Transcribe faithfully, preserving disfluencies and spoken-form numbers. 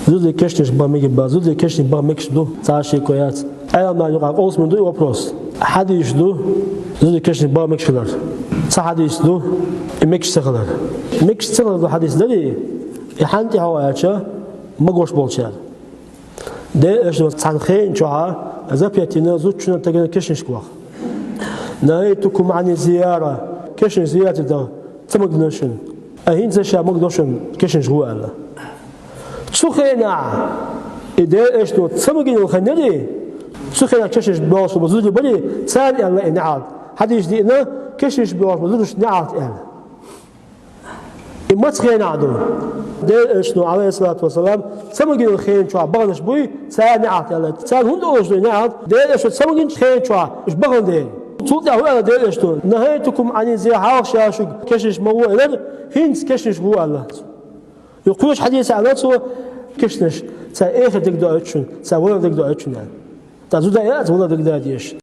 Зударий кешнаш бан мегаш ба, зударий кешнаш бан мегаш ду, цхьа шеко яц. Ӏеламнаха юкъа къовсам ду и вопрос. Хьадис ду, зударий кешнаш бан мегаш хилар. Цхьа хьадис ду, и мегаш ца хилар. Мегаш ца хилар ду хьадис дарий, и хьан тӀехьа аьлча, магош болчар. Дера Элчано цхьан хенан чохьа запрет йина зудчунна, тагана кешнашка ваха. «نهيتكم عن الزيارة», кешнаш зиярат дан ца магадина шуна. А хӀинца ша магадо шуна кешнаш гӀо аьлла. Цу хенахь, и Дера Элчано ца магийна хеннарий, цу хенахь кешнаш боагӀаш бола зударий барий, царна аьлла и неӀалт. Хьадис диъна, кешнаш боагӀаш бола зударшна неӀалт аьлла. И маца хенахь ду? Дера Элчано, Ӏалайхиссалату вассалам, ца магийна хенан чохь баханаш буй, царна неӀалт аьлла. Царна хӀунда олуш ду и неӀалт? Дера Элчано ца магийначу хенан чохь уьш бахана дела. Цул тӀаьхьа хӀун аьлла Дера Элчано? «نهيتكم عن الزيارة», хьалха ша шуьга кешнаш ма гӀо элира, хӀинца кешнаш гӀо аьлла. И кхоьшу хьадисехь аьлла цо, кешнаш, цара эхар дагадоуьйту шуна, цара валар дагадоуьйту шуна аьлла. ТӀаккха зуда яц валар дагадоуьйтуш.